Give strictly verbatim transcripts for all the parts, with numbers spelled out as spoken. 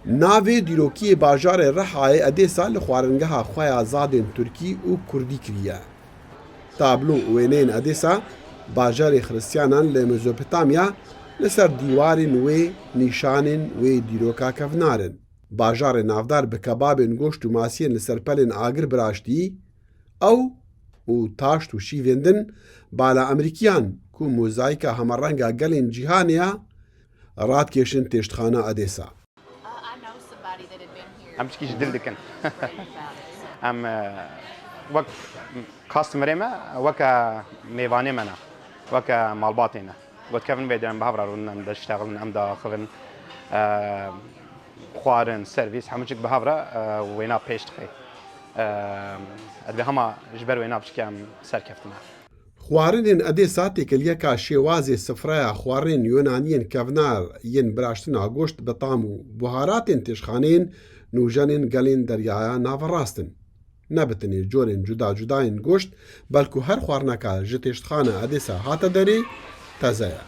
Navê dîrokiyê bajarê Rihayê Edêsa li xwaringeha xwe ya zadên Tirkî û Kurdî kiriye. Tablo û wêneyên Edêsa bajarê Xiristiyanan li Mezopotamya li ser dîwarên wê nîşanên wê dîroka kevnar in. Bajarê navdar bi kebabên goşt û masiyên li ser pelên agir biraştî, ew û taşt û şîvên din bala Amerîkiyan ku mozayîka hemarenga gelên cîhanê ya, radikêşin têştxana Edêsa. Em çikî ji dil dikin. Em e, wek customerê me, weke mêvanê me ne, weke malbatê ne. Got kevin vê em bi hev re rûnin, em diştexilin, em diaxivin. E, xwarin, servîs, hemû çik bi hev re e, wêna pêş dixê. E, ez dibê hema ji ber wêna piçikê em serkeftin. Xwarinên Edêsa têkiliyeka şêwazê sifreya xwarinên Yunaniyên kevnar yên biraştina goşt bi tam û buharatên têşxaneyên nûjenên gelên Deryaya Naverast in. Ne bi tenê corên cuda cuda yên goşt, belku her xwarineka ji têştxana Edêsa hate derê, teze ye.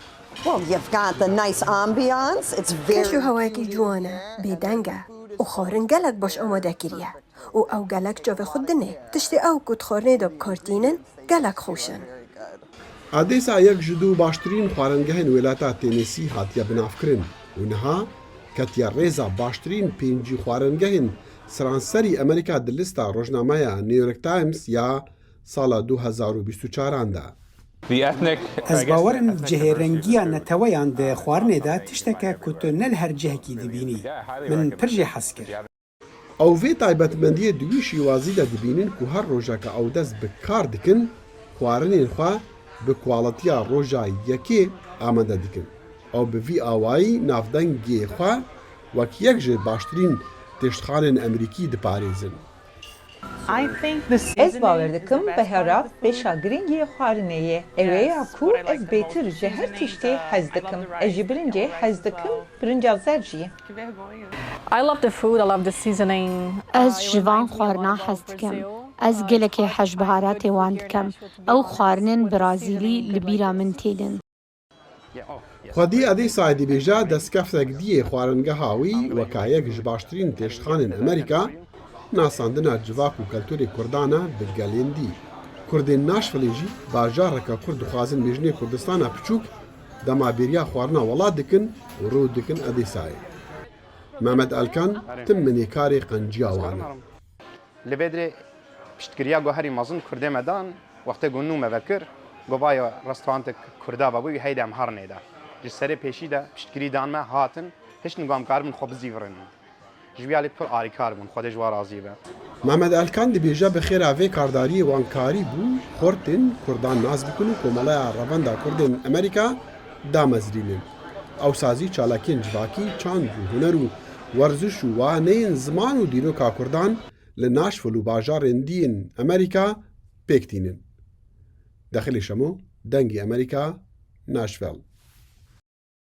Well, you've got the nice ambiance. It's very Kêş û hewayekî ciwan e, bêdeng e û xwarin gelek baş amade kiriye. û ew gelek çavê xwe dinê. Tiştê ew ku di xwarinê de bi kar tînin gelek xweş in. Edêsa yek ji du baştirîn xwarengehên welata Tennessee hatiye binavkirin û niha ketiye rêza baştirîn pêncî xwarengehên seranserî Amerîka di lista rojnameya New York Times ya sala du hezar û bîst û çaran de. Ez bawer im cihêrengiya neteweyan di xwarinê de tiştek e ku tu ne li her cihekî dibînî. Min pir jê hez kir. Ew vê taybetmendiyê di wî şîwazî de dibînin ku her rojeka ew dest bi kar dikin, xwarinên xwe bi kwalitiya roja yekê amade dikin. Ew bi vî awayî navdengê xwe wek yek ji baştirîn têştxanên Amerîkî diparêzin. Ez bawer dikim beherat beşa girîng yê xwarinê ye. Ew ê ya ku ez bêtir ji her tiştê hez dikim. Ez ji birincê hez dikim, birinca zer jî. I love the food, I love the seasoning. Ez ji van xwarina hez dikim. Ez gelekê hej biharatê wan dikim. Ew xwarinên Brazîlî li bîra min tênin. Xwedî Edîsay dibêje destkefteg diyê xwaringeha wî weka yek ji baştirîn têştxanên Amerîka, nasandina civak û keltûrê Kurdan e bi gelên dî. Kurdên Nashville jî bajareke Kurd dixwazin bêjinê Kurdistana piçûk dema bêriya xwarina welat dikin û rû dikin Edîsayê. Mehmet Elkan tim minêkarê qenciya wan e. Li vê dirê piştgiriya ku herî mezin Kurdê me dan, wextê ku nû me vekir, ku vaya restorantek Kurda vebû, wî heyde em herinê de. Ji serê pêşî de piştgirî dan me, hatin, hiştin ku em karibin xwe bizîvirînin. Ji wî alî pir alîkar bûn, Xwedê ji wan razî be. Mehmet Elkan dibêje bi xêra vê kardariyê wan karî bû xortên Kurdan nas bikin û Komeleya Revenda Kurdên Amerîka damezrînin. Ewsa zî çalakiyên civakî, çand û huner û werziş û waneyên ziman û dîroka Kurdan li Nashville û bajarên dî yên Amerîka pêk tînin. Dexilê Şemo, Dengê Amerîka, Nashville.